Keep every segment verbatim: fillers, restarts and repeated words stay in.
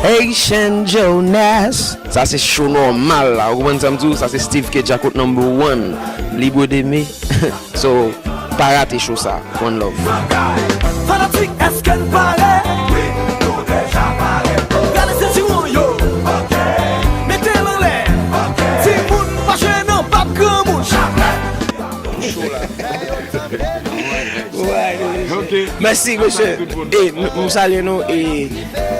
Haitian Jonas. Sa se show nòmal la. Ou konprann sa m di w? Sa se Steve K Djakout number one. Libre de me. So, pa rate show sa. One love. Fanatik, èske n pare? Wi, nou deja pare. Gade sentiwon yo. Ok. Mete l anlè. Ok. Timoun, pa jwe nan bab granmoun. Show la. Mèsi, mesye. E, m, m salye nou. E,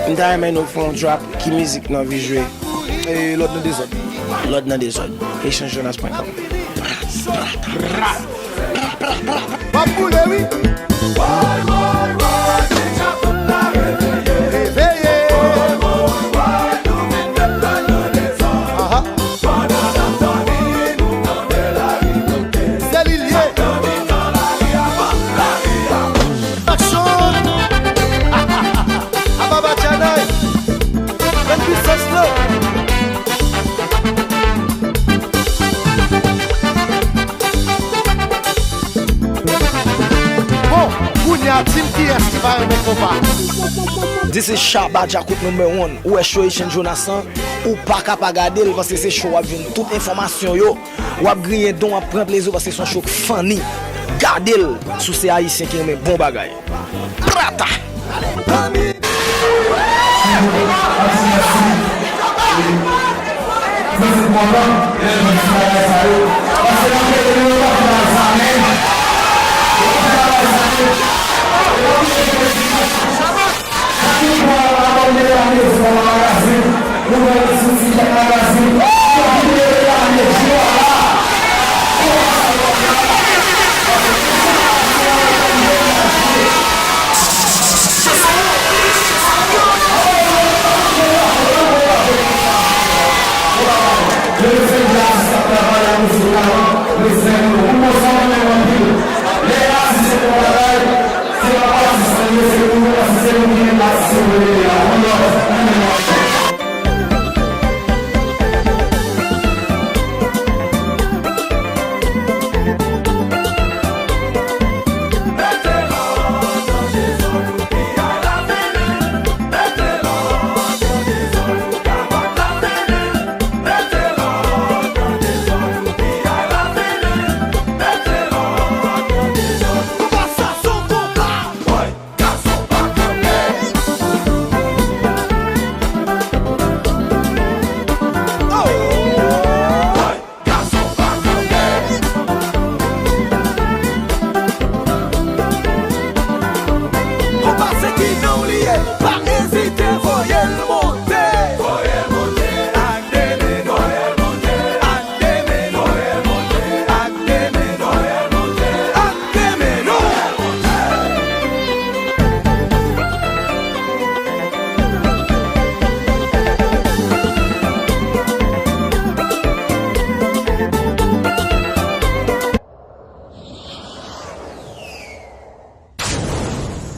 m ta renmen nou fè yon drop. Ki mizik nou anvi jwe? E, Lòd nan dezòd. Lòd nan dezòd. Echanj jonas pwen kòm. W ap boule, wi. Reveye. Aha. Se li l ye. Aksyon! Ababa Chanay! Ban pisans lan! Bon, kounye a, di m kiyès ki pa renmen konpa. This is Shabba Djakout number one. Ou wè show Echann Jonas lan, ou pa ka pa gade l, paske se show w ap jwenn tout enfòmasyon yo. W ap griyen dan w, w ap pran plezi w, paske se yon show k funny. Gade l si w se ayisyen ki renmen bon bagay. Prata!